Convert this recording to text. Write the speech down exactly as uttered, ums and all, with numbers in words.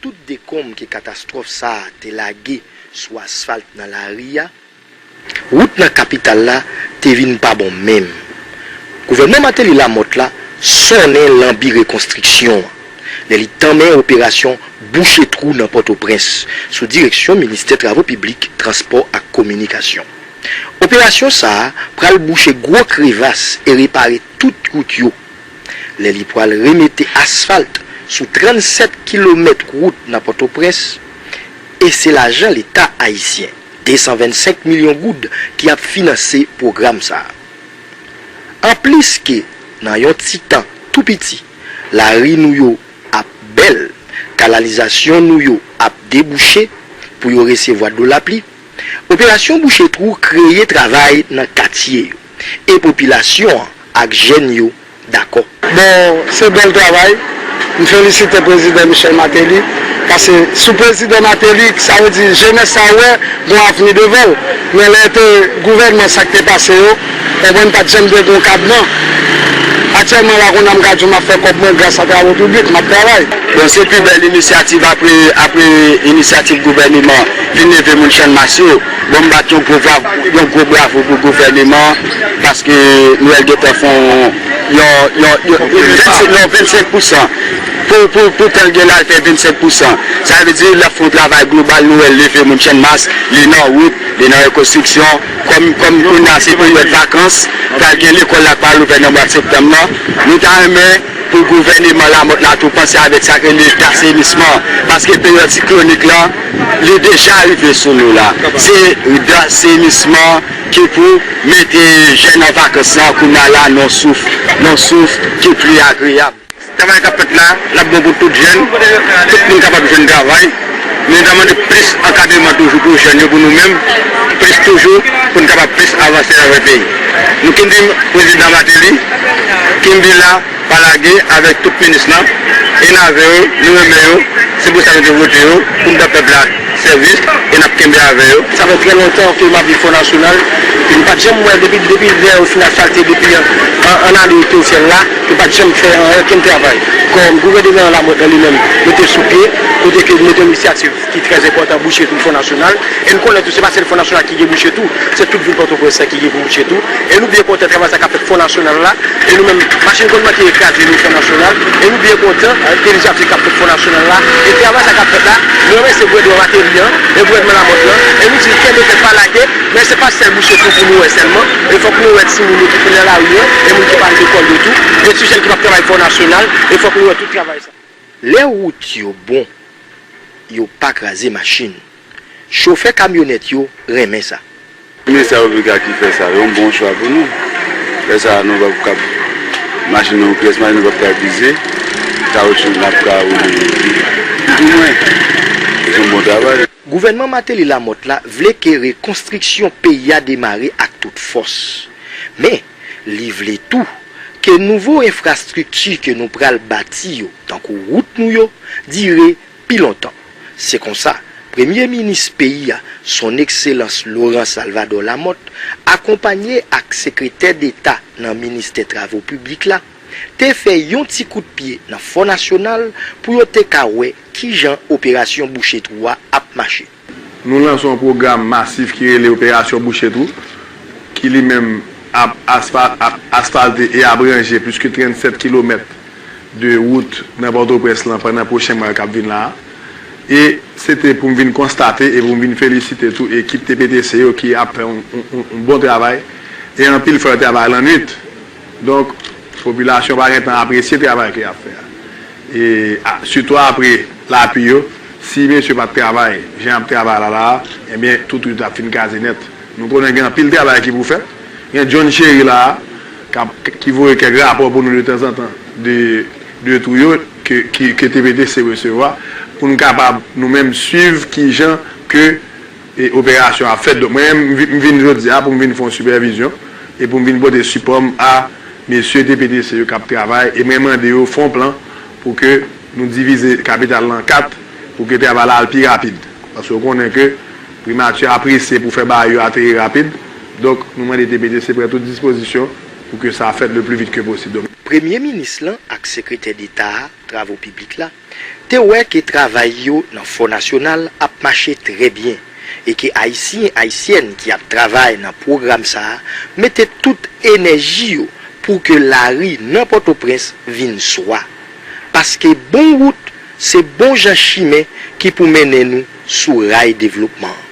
tout dekonm ke katastwòf sa a te lage sou asfalt nan lari a, wout nan kapital la te vin pa bon menm. Gouvènman Martelly-Lamothe la sonnen lanbi rekonstriksyon an, lè li tanmen operasyon bouche twou nan Pòtoprens, sou direksyon Ministè Travo Piblik, Transpò ak Kominikasyon. Operasyon sa a pral bouche gwo krevas e repare tout wout yo, lè li pral remete asfalt sou trannsèt kilomèt wout nan Pòtoprens, e se lajan Leta ayisyen, de san vennsenk milyon goud, ki ap finanse pwogram sa a. Anplis ke nan yon ti tan tou piti, lari nou yo ap bèl, kanalizasyon nou yo ap debouche pou yo resevwa dlo lapli, operasyon bouche twou kreye travay nan katye yo, e popilasyon an ak jèn yo dakò. Bon, se bèl travay. M felisite Prezidan Michel Martelly, paske sou Prezidan Martelly, sa vle di jenès sa wè gon avni devan l. Men lè te gouvènman sa k te pase yo, konprann, pa t janm te gon kad, non. Aktyèlman la, kounye a m ka di w m ap fè kòb mwen gras a travo piblik, m ap travay. Bon, se pi bèl inisyativ apre, apre inisyativ gouvèneman vin leve moun Channmas yo. Bon, m bat yon gwo, yon gwo bravo pou gouvèneman, paske nou wè l gentan fè yon, yon, yon, yon vennsenk, yon vennsenk pousan. Pou, pou, pou tan l gen la, l fè vennsenk pousan. Sa vle di, l ap fè yon travay global, nou wè l leve moun Channmas, li nan wout, li nan rekonstriksyon. Kòm, kòm kounye a se peryòd vakans, pral gen lekòl la k pral ouvè nan mwa septanm nan. Nou ta renmen pou gouvèneman Lamothe la tou panse avèk sa k rele dasenisman, paske peryòd siklonik lan, li deja rive sou nou la. Se dasenisman ki pou mete jèn an vakans lan kounye a la nan souf, nan souf ki pli agreyab. Travay k ap fèt la, l ap bon pou tout jèn, tout moun kapab jwenn travay. Men nou ta mande plis ankadreman toujou pou jèn yo, pou nou menm, plis toujou, pou n kapab plis avanse avèk peyi. Nou kenbe Prezidan Martelly, kenbe la, pa lage avèk tout minis lan, e n avè yo, nou renmen yo, se pou sa nou te vote yo, pou n ban pèp la sèvis, e n ap kenbe avè yo. Sa fè trè lontan ke m ap viv Fò Nasyonal, e m pa t janm wè depi, depi lè yo fin asfalte, depi an, an, an ale te osyèl la, yo pa t janm fè ankenn travay. Kòm gouvèneman Lamothe lan li menm mete sou pye, kote ke li mete yon inisyativ ki trè enpòtan, bouche twou Fò Nasyonal. E n konnen tou, se pa sèl Fò Nasyonal ki gen bouche twou, se tout vil Pòtoprens lan ki gen pou bouche twou. E nou byen kontan travay sa k ap fèt Fò Nasyonal la. E nou menm, machin konn manke kraze nou Fò Nasyonal. E nou byen kontan de inisyativ k ap fèt Fò Nasyonal la. E travay sa k ap fèt la, nou remèsye gouvènman Martelly an e gouvènman Lamothe lan. E nou di, kenbe tèt, pa lage. Men se pa sèl bouche twou pou nou wè sèlman. E fòk nou wè timoun yo ki nan lari an, e moun ki pa al lekòl yo tou. E ti jèn ki p ap travay Fò Nasyonal. E fòk nou wè tout travay sa. Lè wout yo bon, yo pa kraze machin. Chofè kamyonèt yo renmen sa. Ministè piblik la ki fè sa, yon bon chwa pou nou. Lè sa a, nou p ap kab, machin nou, pyès machin nou p ap ka grize, kawotchou n ap ka woule pi, pi mwen. Se yon bon travay. Gouvènman Martelly-Lamothe la vle ke rekonstriksyon peyi a demare ak tout fòs. Men, li vle tou ke nouvo enfrastrikti ke nou pral bati yo, tankou wout nou yo, dire pi lontan. Se konsa, Premye Minis peyi a, Son Ekselans Laurent Salvador Lamothe, akonpanye ak Sekretè Deta nan Ministè Travo Piblik la, te fè yon ti kout pye nan Fò Nasyonal pou yo te ka wè kijan operasyon bouche twou a ap mache. Nou lanse yon pwogram masif ki rele Operasyon Bouche Twou, ki li menm ap asfa-, ap asfalte e ap ranje plis ke trannsèt kilomèt de wout nan Pòtoprens lan pandan pwochen mwa yo k ap vin la a. E se te pou m vin konstate e pou m vin felisite tou ekip T P T C yo ki ap fè yon, yon, yon, yon bon travay. E anpil fwa yo travay lannwit. Donk, popilasyon pa gentan apresye travay ke y ap fè a. E, a, sitou apre lapli yo, si mesye pa t travay jan y ap travay la la a, ebyen, tout wout ap fin kraze nèt. Nou konnen gen anpil travay ki pou fèt. Gen John Chéry la a, k ap, ki voye kèk rapò pou nou detanzantan de, de twou yo ke, ke, ke T P T C resevwa, pou nou kapab, nou menm, swiv kijan ke e operasyon ap fèt. Donk, mwen menm, m vi-, m vin jodi a pou m vin fè yon sipèvizyon e pou m vin pote sipò m a mesye T P T C yo k ap travay, e mwen mande yo fè yon plan pou ke nou divize kapital lan an kat, pou ke travay la al pi rapid. Paske w konnen ke Primati apresye pou fè bagay yo ateri rapid. Donk, nou mande T P T C pran tout dispozisyon pou ke sa fèt le plus vite que possible. Donk, Premye minis lan ak sekretè deta a travo piblik la te wè ke travay yo nan Fò Nasyonal ap mache trè byen e ke Ayisyen, Ayisyèn ki ap travay nan pwogram sa a mete tout enèji yo pou ke lari nan Pòtoprens vin swa. Paske bon wout se bon jan chimen ki pou mennen nou sou ray devlopman an.